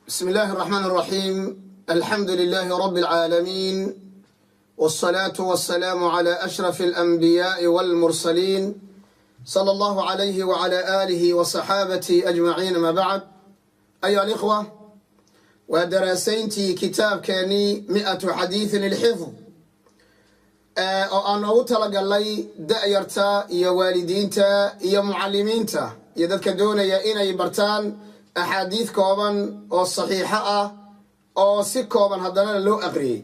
بسم الله الرحمن الرحيم، الحمد لله رب العالمين، والصلاة والسلام على أشرف الأنبياء والمرسلين، صلى الله عليه وعلى آله وصحابته أجمعين، ما بعد. أيها الإخوة، waa daraasayntii kitaabkeenii 100 xadiiثin lilxifd oo aan ugu talagalnay da'yarta iyo waalidiinta iyo mucalimiinta iyo dadka doonaya inay bartaan axaadiid kooban oo saxiixo ah oo si kooban haddana loo aqriyey.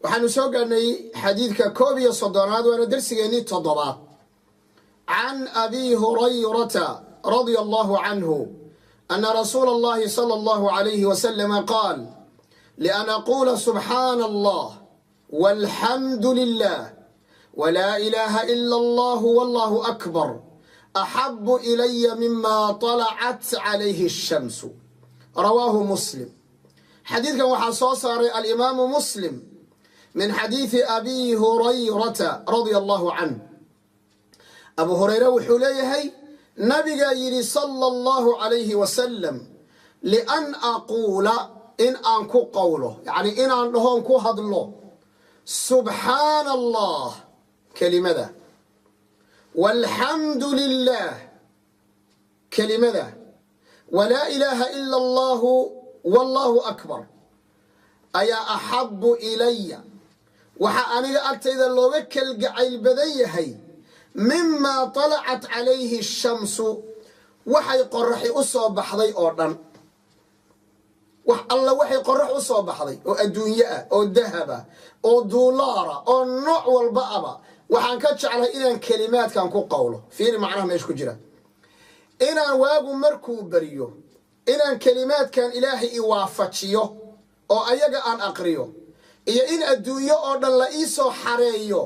Waxaanu soo gaadhnay xadiidka 31aad, waana darsigeennii toddobaad. Can Abi Hurayrata radia Allahu canhu ana rasuula Allahi sala Allahu alayhi wasalama qaal: lian aquula subxaana Allah walxamdu lilah walaa ilaaha ila Allah wallahu akbar axabu ilaya mima طalacat calayhi الshamsu. Rawaahu Muslim. Xadiidkan waxaa soo saaray Alimaamu Muslim min xadiidi Abi Hurayrata radia Allahu canh. Abu Hurayre wuxuu leeyahay, nabigaa yidhi sala Allahu calayhi wasalam: lian aquula, in aan ku qowlo, yacni inaan dhahoon ku hadlo, subxaana Allah kelimada, walxamdu lilah kelimada, walaa ilaaha ila Allahu wallahu akbar, ayaa axabu ilaya, waxaa aniga agtayda looga kelgacayl badan yahay, mimaa طalacat calayhi الshamsu, waxay qoraxi u soo baxday oo dhan. Wax alla waxay qorax u soo baxday oo adduunye ah oo dahaba oo duulaara oo nooc walba aba, waxaan ka jeclay inaan kelimaadkan ku qowlo. Fiiri macnaha meesha ku jira: inaan waagu markuu beriyo inaan kelimaadkan Ilaahay i waafajiyo oo ayaga aan aqriyo, iyo in adduunyo oo dhan la ii soo xareeyo,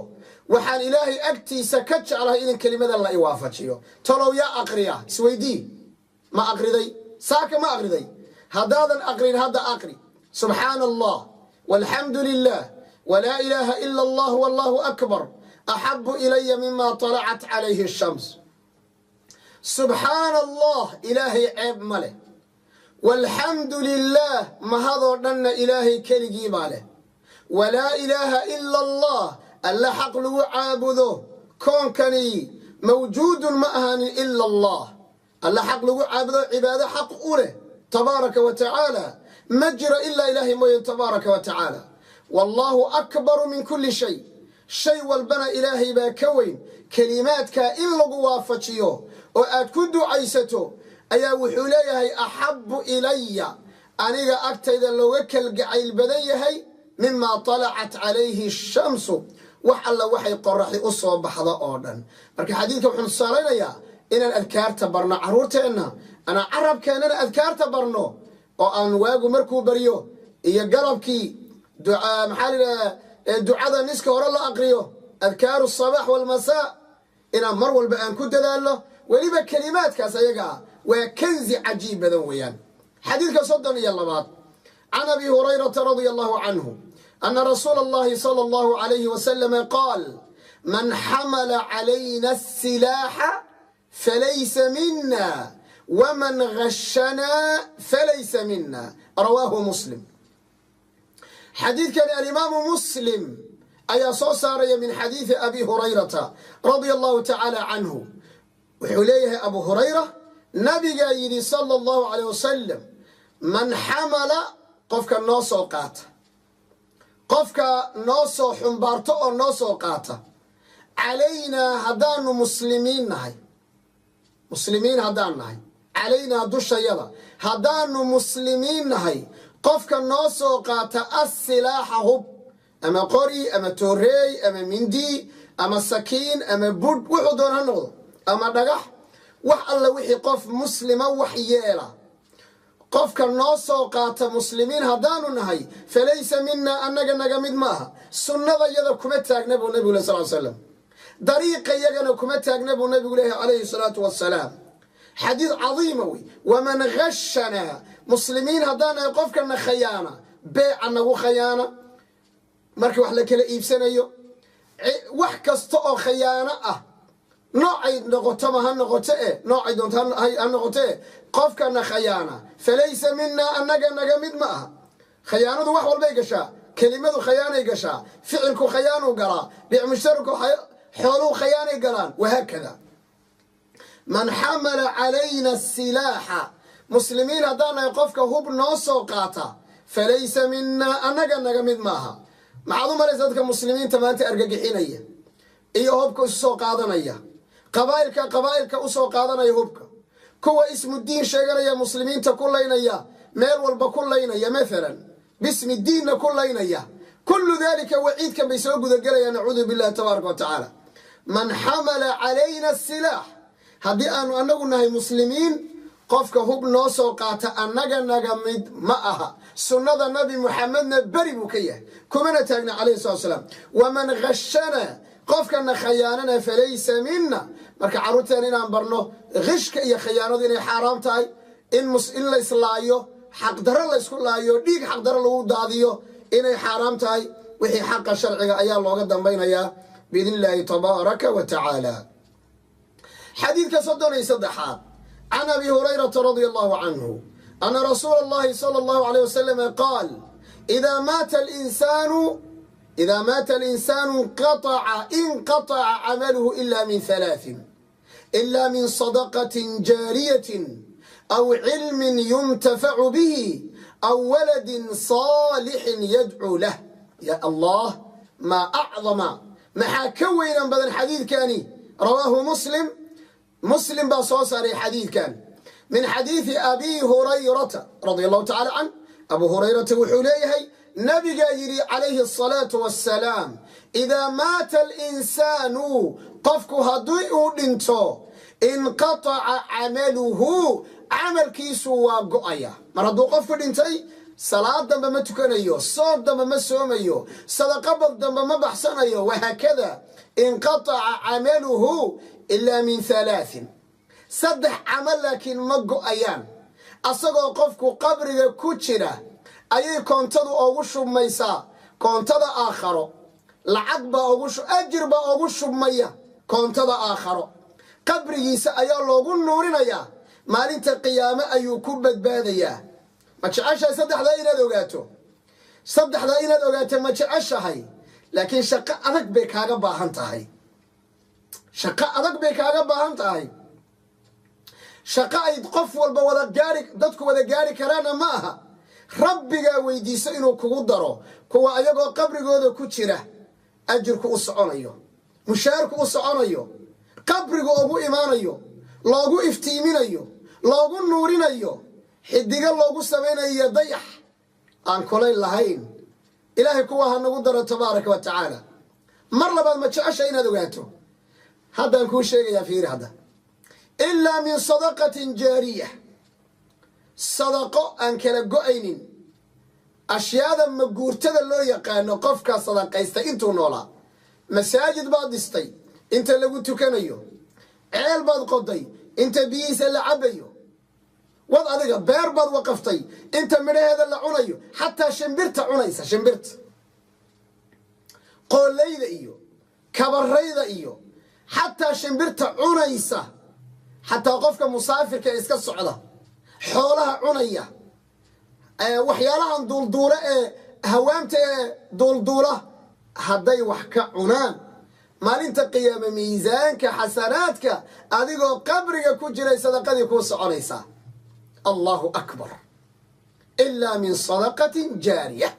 waxaan Ilaahay agtiisa ka jeclahay inaan kelimadan la i waafajiyo. Talow yaa aqriya? Isweydii, ma aqriday saaka? Ma aqriday? Haddaadan aqrin, hadda aqri: subxaana Allah walxamdu lilah walaa ilaaha ila Allah wallahu akbar axabu ilaya mima طalacat calayhi الshams. Subxaana Allah, Ilaahay ceeb ma leh. Walxamdu lilah, mahadoo dhanna Ilaahay keligii baa leh. Walaa ilaaha ila Allah, Alle xaq lagu caabudo koonkani mawjuudun ma ahaanin ila Allah. Alle xaq lagu caabudo, cibaado xaq u leh tabaaraka wa tacaala, ma jiro ilaa Ilaahay mooye tabaaraka wa tacaala. Wallahu akbaru min kulli shay, shay walbana Ilaahay baa ka weyn. Kelimaadkaa in lagu waafajiyo oo aad ku ducaysato ayaa wuxuu leeyahay axabu ilaya, aniga agtayda looga kalgacayl badan yahay, mima طalacat calayhi الshamsu, wax alla waxay qoraxi u soo baxda oo dhan. Marka xadiidka wuxuu tusaalaynayaa inaan adkaarta barno carruurteenna, anaa carabkeennana adkaarta barno, oo aan waagu markuu baryo iyo galabkii, maxaa la yidhahdaa, ducada niska hore la aqriyo, adkaaru الصabaax walmasaa, inaan mar walba aan ku dadaalno. Weliba kelimaadkaas ayaga ah waa kanzi cajiib badan weeyaan. Xadiidka 32aad: can Abi Hurayrata radia Allahu canhu ana rasuula Allahi sala Allahu alayhi wasalama qaal: man xamala calayna asilaaxa falaysa mina, waman gashanaa falaysa mina. Rawaahu Muslim. Xadiidkani Alimaamu Muslim ayaa soo saaraya min xadiidi Abi Hurayrata radia Allahu tacaala canhu. Wuxuu leeyahay Abu Hurayra, nabigaa yidhi sala Allahu alayh wasalam: man xamala, qofka noo soo qaata, qofka noo soo xumbaarto oo noo soo qaata, calaynaa, haddaanu muslimiin nahay, muslimiin haddaan nahay, calaynaa, dushayada haddaanu muslimiin nahay, qofka noo soo qaata assilaaxa, hub, ama qori ama tooreey ama mindi ama sakiin ama budh, wuxuu doon ha noqdo, ama dhagax, wax alla wixii qof muslima wax yeela, qofka noo soo qaata muslimiin haddaanu nahay, falaysa mina, annaga naga mid maaha. Sunnada yada kuma taagna buu nabigu leh sal slam, dariiqa yagana kuma taagna buu nabigu leeyahy calayhi salaatu wasalaam. Xadiid cadiima wey. Waman gashanaa, muslimiin haddaan nahay qofkana khayaana, beeca nagu khayaana marka wax la kala iibsanayo, wax kasta oo khayaano ah. Noocay noqotoma ha noqoto e, noocay doonto ha noqoto e, qofkana khayaana falaysa minaa, annaga naga mid ma aha. Khayaanadu wax walbay gashaa. Kelimadu khayaanay gashaa, ficilku khayaanuu galaa, biic mushtarku xooluu khayaanay galaan, wahaakada. Man xamala calayna asilaaxa, muslimiin haddaan nahay, qofka hub noo soo qaata falaysa minaa, annaga naga mid maaha. Maxaad u malaysa dadka muslimiinta maanta argagixinaya iyo hubka isu soo qaadanaya, qabaa'ilka qabaa'ilka usoo qaadanaya hubka, kuwa ismu diin sheeganaya, muslimiinta ku laynaya, meel walba ku laynaya, maalan bismi diinna ku laynaya? Kullu dalika waciidkan bay soo gudagelayaan, nacuudu billahi tabaaraka wa tacaala. Man xamala calayna asilaax, haddii aanu annagu nahay muslimiin, qofka hub noo soo qaata annaga naga mid ma aha. Sunnada Nabi Muxamedna beri buu ka yahay, kumana taagna, calayhi salatu salaam. Waman khashana, qofkana khayaanana falaysa mina. Marka carruurteen inaan barno khishka iyo khayaanadu inay xaaraam tahay, in la islaayo, xaqdarro la isku laayo, dhiig xaqdarro lagu daadiyo inay xaaraam tahay. Wixii xaqa sharciga ayaa looga dambaynayaa, biidn illaahi tabaaraka wa tacaala. Xadiidka 33aad: can Abi Hurayrata radia allahu canhu ana rasuula allahi sala allahu alayh wasalam qaal: idaa maata alinsaanu inqataca camaluhu ila min halaatin, ila min sadaqatin jaariyatin aw cilmin yuntafacu bihi aw waladin saalixin yadcuu lah. Ya Allah, maa acdama, maxaa ka weynan badan xadiidkani! Rawaahu Muslim, Muslim baa soo saaray xadiidkan. Min xadiidi Abi Hurayrata radia allahu tacala canh, Abu Hurayrata wuxuu leeyahay, nabigaa yidhi calayhi asalaatu wassalaam: idaa maata alinsaanu, qofku haddii uu dhinto, inqataca camaluhu, camalkiisu waa go'aya. Mar hadduu qofku dhintay, salaad dambe ma tukanayo, soom dambe ma soomayo, sadaqabad dambe ma baxsanayo, wahaakada. Inqataca camaluhu ilaa min halaatin, saddex camal laakiin ma go'ayaan. Asagoo qofku qabriga ku jira ayay koontadu ugu shubmaysaa, koontada aakharo lacag baa ugu, ajir baa ugu shubmaya koontada aakharo. Qabrigiisa ayaa loogu nuurinayaa, maalinta qiyaame ayuu ku badbaadayaa. Ma jeceshahay saddexdaa inaad ogaato? Saddexdaa inaad ogaato ma jeceshahay? Laakiin shaqo adag bay kaaga baahan tahay, shaqo adag bay kaaga baahan tahay. Shaqo ay qof walba wada gaari, dadku wada gaari karaana ma aha. Rabbigaa weydiiso inuu kugu daro kuwa ayagoo qabrigooda ku jira ajirku u soconayo, mushaarku u soconayo, qabrigu ugu imaanayo, loogu iftiiminayo, loogu nuurinayo, xidigo loogu samaynayo, dayax aan kulayl lahayn. Ilaahay kuwa ha nagu daro tabaaraka wa tacaala. Mar labaad, ma jecesha inaad ogaato? Haddaan kuu sheegayaa, fiiri hadda. Ilaa min sadaqatin jaariya, sadaqo aan kala go'aynin, ashyaada maguurtada loo yaqaano qofkaa sadaqaysta intuu noolaa. Masaajid baad dhistay inta lagu tukanayo, ceel baad qoday inta biyihiisa la cabayo, wad adiga beer baad waqaftay inta midhaheeda la cunayo, xataa shimbirta cunaysa, shimbirta qooleyda iyo kabarayda iyo xataa shimbirta cunaysa, xataa qofka musaafirka ee iska socda, xoolaha cunaya, waxyaalahan duulduula ee hawaamta ee duulduula, hadday wax ka cunaan, maalinta qiyaame miisaanka xasanaadka adigoo qabriga ku jiray sadaqadii kuu soconaysaa. Allahu akbar! Ilaa min sadaqatin jaariya,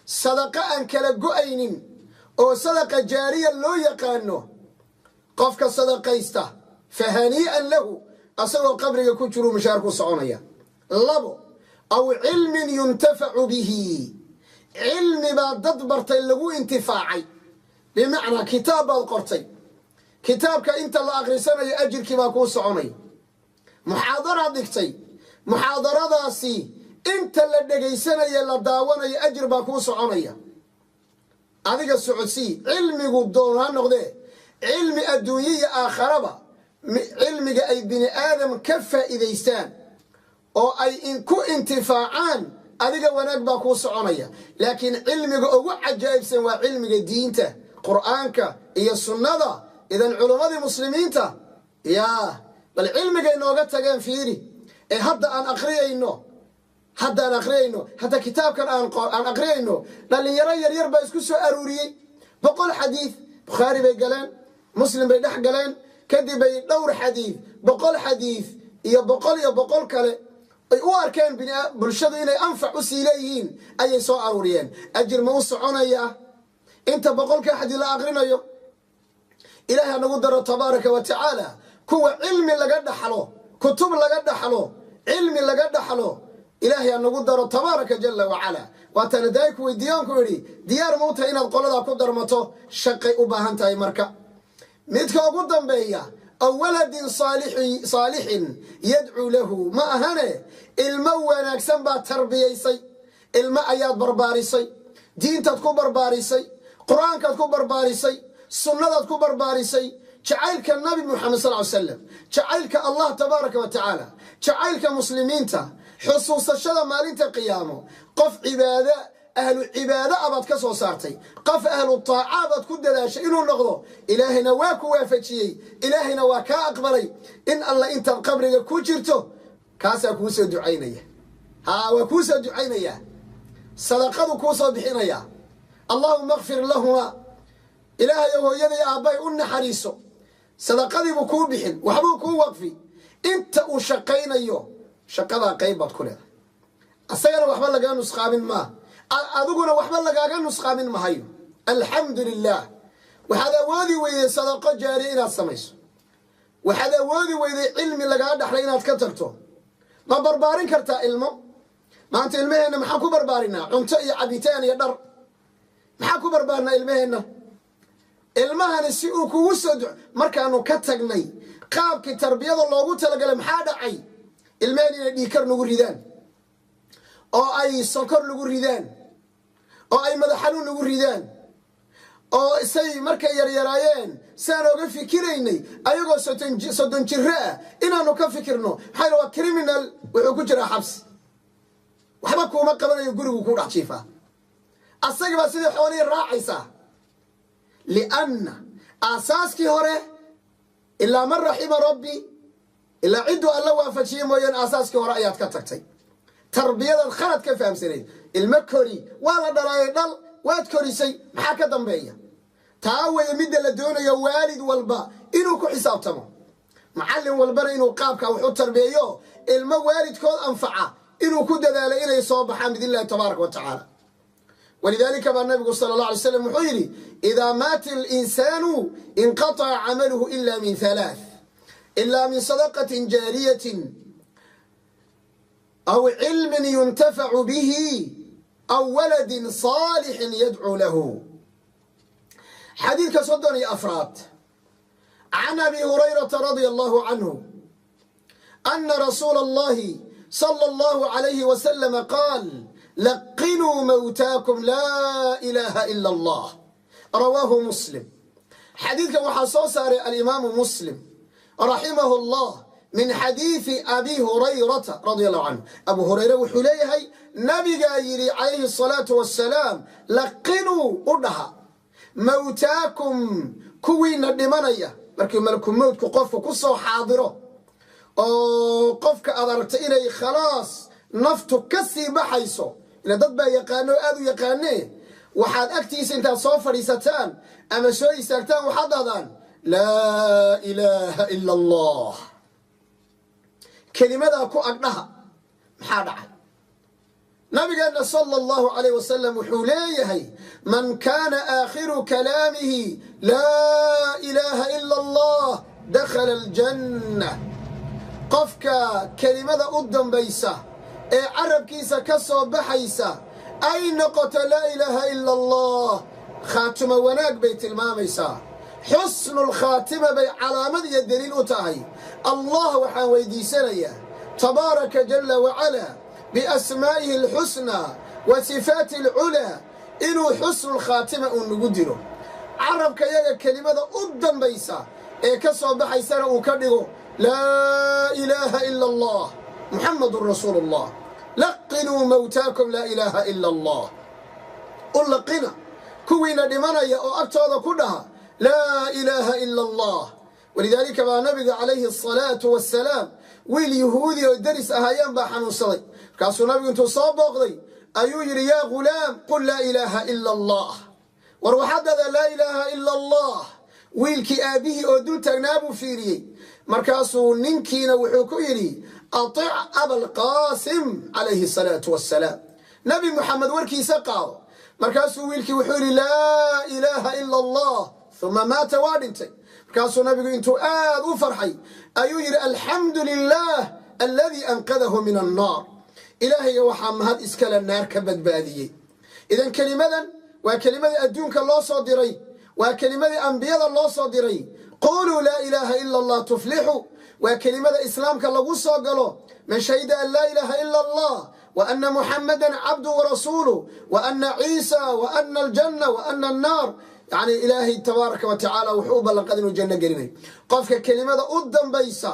sadaqa aan kala go'aynin oo sadaqa jaariya loo yaqaano, qofka sadaqaysta fahanii'an lahu, asagoo qabriga ku jiruu mishaar ku soconaya. Labo, aw cilmin yuntafacu bihi, cilmi baa dad bartay lagu intifaacay. Bimacnaa, kitaab baad qortay, kitaabka inta la akhrisanayo ajirkii baa kuu soconaya. Muxaadaraad dhigtay, muxaadaradaasi inta la dhegaysanaya, la daawanayo, ajir baa kuu soconaya. Adiga socodsii, cilmigu doon ha noqdee, cilmi adduunye iyo aakharaba, cilmiga ay bini aadam ka faa'iidaystaan oo ay ku intifaacaan, adiga wanaag baa kuu soconaya. Laakiin cilmiga ugu cajaa'ibsan waa cilmiga diinta, Qur'aanka iyo sunnada. Idan culummadii muslimiinta yaa bal cilmigay nooga tageen fiiri, ee hadda aan aqriyayno, hadda aan aqriyayno, hadda kitaabkan aan aqriyayno, dhallinyaro yaryar baa isku soo aruuriyey 100 xadiid. Bukhaari bay galeen, Muslim bay dhex galeen, kadib bay dhowr xadiid, 100 xadiid iyo 100 iyo 100 kale ay u arkeen bulshadu inay anfac u sii leeyihiin ayay soo aruuriyeen. Ajir ma u soconayaa inta 100-ka xadiid la aqrinayo? Ilahay ha nagu daro tabaaraka wa tacaala kuwa cilmi laga dhaxlo, kutub laga dhaxlo, cilmi laga dhaxlo. Ilaahay ha nagu daro tabaaraka jala wacala. Waataana daay ku weydiiyoon ku idhi, diyaar ma u tahay inaad qoladaa ku darmato? Shaqay u baahan tahay. Marka midka ugu dambeeya, aw waladin saalixin yadcuu lahu, ma ahane ilmo wanaagsan baad tarbiyaysay, ilmo ayaad barbaarisay, diintaad ku barbaarisay, Qur-aankaad ku barbaarisay, sunnadaad ku barbaarisay, jacaylka Nabi Muxamed sal ly slam, jacaylka Allah tabaaraka wa tacaala, jacaylka muslimiinta, xusuusashada maalinta qiyaamo. Qof cibaado, ahlu cibaado a baad ka soo saartay, qof ahlu taaca baad ku dadaashay inuu noqdo. Ilaahayna waa ku waafajiyey, Ilaahayna waa kaa aqbalay. In alla intaad qabriga ku jirto kaasaa kuu soo ducaynaya. Haa, waa kuu soo ducaynaya, sadaqadu kuu soo bixinaya. Allahuma akfir lahuma, Ilaahayow hooyaday aabbahay u naxariiso. Sadaqadiibuu kuu bixin, waxbuu kuu waqfi. Inta uu shaqaynayo shaqadaa qayb baad ku leedahay. Asagana waxba lagaga nusqaamin maa, adiguna waxba lagaaga nusqaamin mahayo. Alxamdu lilah. Waxaad awoodi weyday sadaqo jaariya inaad samayso, waxaad awoodi weyday cilmi lagaa dhaxlay inaad ka tagto. Ma barbaarin kartaa ilmo? Maanta ilmaheenna maxaan ku barbaarinaa? Cunto iyo cabitaan iyo dhar. Maxaan ku barbaarinaa ilmaheenna? Ilmahani si uu kugu soo duco, markaanu ka tagnay qaabkii tarbiyada loogu talagalay, maxaa dhacay? Ilmaheen inay dhiikar nagu ridaan, oo ay sokor nagu ridaan, oo ay madax xanuun nagu ridaan, oo say markay yaryaraayeen siaan oga fikiraynay, ayagoo 30 jiro ah inaanu ka fikirno. Maxaa? Waa criminal, wuxuu ku jiraa xabsi, waxba kuuma qabanayo, gurigu ku dhex jiifaa, asagibaa sidii xoolihii raacaysaa, lianna aasaaskii hore, ilaa man raxima rabbi, ilaa cidduu Alla waafajiyey mooyaan, aasaaskii hore ayaad ka tagtay. Tarbiyadaad khalad ka fahamsanayd. Ilmo kori waa la dhalaayay, dhal waad korisay, maxaa ka dambeeya? Taa weeye midda la doonayo waalid walba inuu ku xisaabtamo, macallin walbana inuu qaabka wax u tarbiyeeyo, ilmo waalidkood anfaca inuu ku dadaalo inay soo baxaan biidn illahi tabaaraka wa tacaala. Walidaalika baa Nabigu sala allah alay slam wuxuu yidhi: idaa maata alinsaanu inqataca camaluhu ila min halaath, ila min sadaqatin jaariyatin aw cilmin yuntafacu bihi aw waladin saalixin yadcuu lahu. Xadiidka 34aad: can Abi Hurayrata radia allahu canhu ana rasuula allahi sala allahu alayhi wasalama qaal: laqinuu mawtaakum laa ilaha ila allah. Rawaahu Muslim. Xadiidkan waxaa soo saaray alimaamu Muslim raximahu llah min xadiidi Abi Hurayrata radia allahu canhu. Abu Hurayre wuxuu leeyahay, nabigaa yidhi calayhi asalaatu wassalaam: laqinuu, u dhaha, mawtaakum, kuwiina dhimanaya. Markii malaku mowdku qofku ku soo xaadiro oo qofka aad aragtay inay khalaas naftu ka sii baxayso, ila dad baa yaqaano oo aada u yaqaanee, waxaad agtiisa intaad soo fadhiisataan ama soo istaagtaan, waxaad dhahdaan: laa ilaaha ila allah. Kelimadaa ku agdhaha. Maxaa dhacay? Nabigeena sala allahu calayh wasalam wuxuu leeyahay: man kaana aakhiru kalaamihi laa ilaaha ila allah dakhala aljanna. Qofka kelimada u dambaysa ee carabkiisa ka soo baxaysa ay noqoto laa ilaaha ila allah, khaatimo wanaag bay tilmaamaysaa, xusnu lkhaatima bay calaamad iyo daliil u tahay. Allah waxaan weydiisanayaa tabaaraka jala wacalaa biasmaa'ihi alxusnaa wa sifaati alculaa inuu xusnulkhaatima uu nagu dilo, carabka yaga kelimada u dambaysa ee ka soo baxaysana uu ka dhigo laa ilaaha ila allah Muxamadun rasuulu allah. Laqinuu mawtaakum laa ilaaha ila allah. U laqina kuwiina dhimanaya oo agtooda ku dhaha Laa ilaaha ila Allah. Walidaalika baa Nabiga calayhi asalaatu wassalaam wiil Yahuudi oo daris ahaayeen baa xanuunsaday. Markaasuu Nabigu intuu soo booqday ayuu yidhi: "Yaa ghulaam, qul laa ilaaha ila Allah." War waxaad dhahdaa laa ilaaha ila Allah. Wiilkii aabbihii oo dul taagnaa buu fiiriyey. Markaasuu ninkiina wuxuu ku yidhi: "Atic Abalqaasim calayhi asalaatu wassalaam, Nabi Muxamed warkiisa qaado." Markaasuu wiilkii wuxuu yidhi: "Laa ilaaha ila Allah." Uma maata, waa dhintay. Markaasuu Nabigu intuu aad u farxay ayuu yidhi: "Alxamdu lilah alladii anqadahu min annaar." Ilaahayga waxaa mahad iskale naar ka badbaadiyey. Idan kelimadan waa kelimadii adduunka loo soo diray, waa kelimadii ambiyada loo soo diray. Quluu laa ilaaha ila Allah tuflixu. Waa kelimada Islaamka lagu soo galo. Man shahida an laa ilaaha ila Allah wa ana Muxamadan cabdu warasuuluh wa ana Ciisa wa ana aljanna wa ana annaar, yacni Ilaahay tabaaraka wa tacaala wuxuu u ballanqaday inuu janno gelinayo qofka kelimada u dambaysa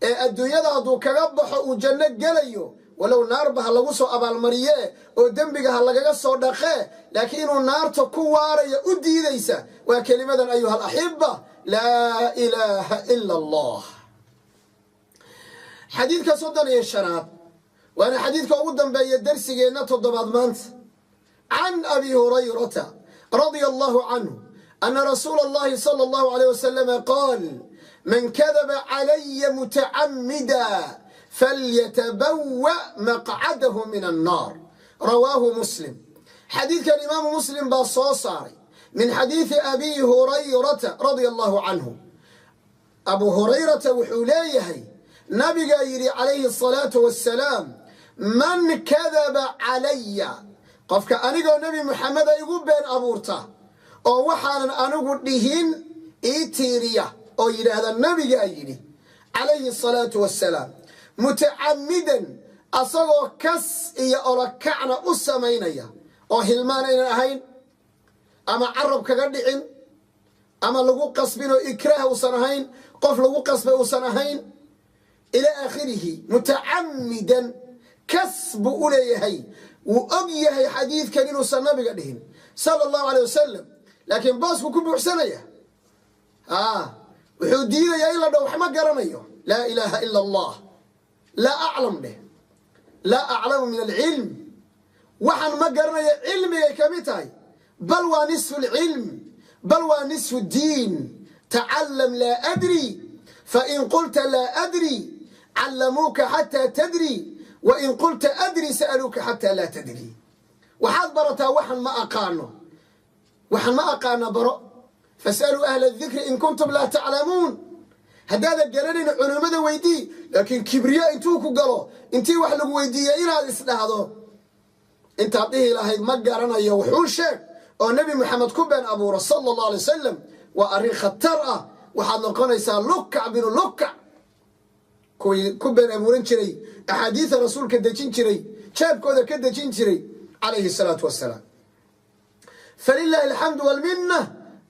ee adduunyada hadduu kaga baxo uu janno gelayo, walow naarba ha lagu soo abaalmariye oo dembiga ha lagaga soo dhaqee, laakiin inuu naarta ku waarayo u diidaysa waa kelimadan, ayuha alaxiba, laa ilaaha ila Allah. Xadiidka 35aad, waana xadiidka ugu dambeeya darsigeenna toddobaad maanta. Can Abi Hurayrata radia Allahu canhu ana rasuula Allahi sala Allahu alayh wasalama qaal: "Man kadaba calaya mutacamida falyatabawa maqcadahu min annaar." Rawaahu Muslim. Xadiidkan Imaamu Muslim baa soo saaray min xadiidi Abi Hurayrata radia Allahu canhu. Abu Hurayrata wuxuu leeyahay, Nabigaa yidhi calayhi asalaatu wassalaam: "Man kadaba calaya," qofka anigoo Nebi Muxameda igu been abuurta oo waxaanan anigu dhihin ii tiiriya oo yidhaahda Nabigaa yidhi calayhi asalaatu wassalaam, mutacamidan, asagoo kas iyo olokacna u samaynaya, oo hilmaan aynan ahayn ama carab kaga dhicin ama lagu qasbin oo ikraah uusan ahayn, qof lagu qasbay uusan ahayn, ilaa aakhirihi, mutacamidan, kas buu u leeyahay. Wuu og yahay xadiidkan inuusan Nabiga dhihin sala Allahu aleyh wasalam, laakiin boosku ku buuxsanaya, wuxuu diidayaa in la dhow wax ma garanayo. Laa ilaaha ila Allah. Laa aclam dheh, laa aclamu min alcilm. Waxaan ma garanayo cilmigay ka mid tahay, bal waa nisfu lcilm, bal waa nisfu diin. Tacalam laa adri, fain qulta laa adri callamuuka xataa tadri, wain qulta adri sa'aluuka xataa laa tadri. Waxaad barataa waxan ma aqaano, waxan ma aqaano baro. Fasaluu ahla dikri in kuntum laa taclamuun. Haddaadan garanayn culummada weydii, laakiin kibriya intuu ku galo intii wax lagu weydiiya inaad isdhahdo, intaad dhihi lahayd ma garanayo wuxuu sheeg oo Nebi Moxamed ku been abuuro sala Allah alay wasalam, waa arrin khatar ah. Waxaad noqonaysaa Lukac binu Lukac, kuwii ku been abuuran jiray axaadiida Rasuulka, dejin jiray, jeebkooda ka dejin jiray calayhi salaatu wassalaam. Falilahi alxamdu walminna,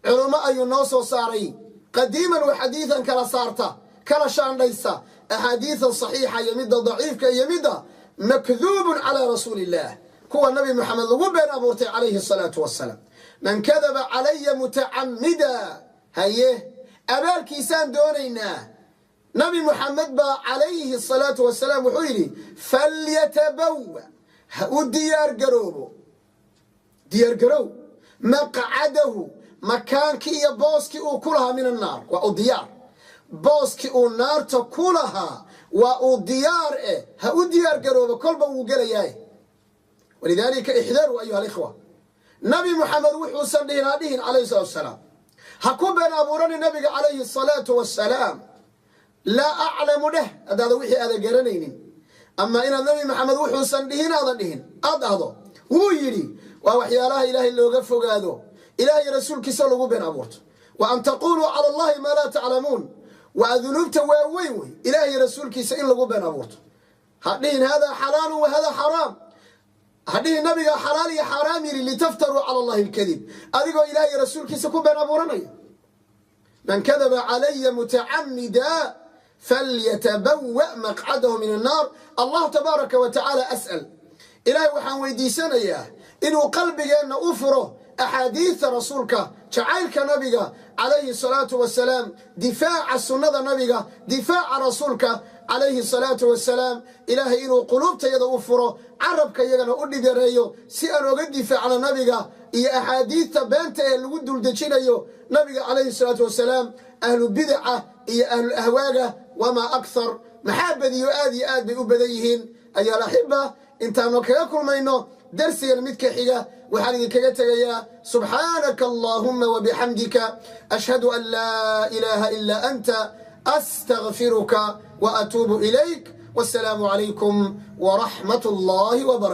culummo ayuu noo soo saaray qadiiman wa xadiidan, kala saarta, kala shaandhaysa axaadiida saxiixa iyo midda daciifka iyo midda makduubun calaa rasuuli illah, kuwa Nabi Moxamed lagu been abuurtay calayhi asalaatu wassalaam. Man kadaba calaya mutacamida, haye, abaalkiisaan doonaynaa. Nabi Moxamed baa calayhi asalaatu wasalaam wuxuu yidhi: "Falyatabawa," ha u diyaar garoobo, diyaargarow, "maqcadahu," makaankii iyo booskii uu ku lahaa, min annaar. Waa u diyaar booskii uu naarta ku lahaa, waa uu diyaar eh, ha u diyaar garoobo, kolba wuu gelayaay. Walidaalika ixdaruu ayuha alikhwa, Nabi Moxamed wuxuusan dhihin ha dhihin calayhi salatu wasalaam, ha ku been abuurani Nabiga calayhi asalaatu wassalaam. Laa aclamu dheh haddaada wixii aadan garanaynin, ama inaad Nabi Maxamed wuxuusan dhihin aadan dhihin aad dhahdo wuu yidhi, waa waxyaalaha Ilaahay looga fogaado, Ilahay Rasuulkiisa lagu been abuurto. Wa an taquluu cala Allahi maa laa taclamuun waa dunuubta waaweyn wey, Ilaahay Rasuulkiisa in lagu been abuurto. Ha dhihin hada xalaalu wa hada xaraam, ha dhihin Nabiga xalaal iyo xaaraam yidhi, litaftaruu cala Allahi alkadib, adigoo Ilaahay Rasuulkiisa ku been abuuranaya. Man kadaba calaya mutacamida falyatabawa maqcadahu min annaar. Allah tabaaraka wa tacaala as'al, Ilaahay waxaan weydiisanayaa inuu qalbigeenna u furo axaadiida Rasuulka, jacaylka Nabiga. Calayhi salaatu wasalaam, difaaca sunnada nabiga, difaaca rasuulka calayhi salaatu wasalaam. Ilaahay inuu quluubtayada u furo, carabka yagana u dhigareeyo, si aan oga difaacno nabiga iyo axaadiidta beenta ee lagu duldejinayo nabiga calayhi salaatu wasalaam, ahlu bidaca iyo ahlu ahwaaga. Wamaa akthar, maxaa badiyo, aad iyo aad bay u badan yihiin. Ayaa alaxiba, intaanu kaga kulmayno darsigan midka xiga, waxaan idinkaga tegayaa: subxaanaka allahuma wabixamdika, ashhadu an laa ilaaha ilaa anta, astagfiruka wa atuubu ilayk. Wasalaamu calaykum waraxmat allahi wbarakatu.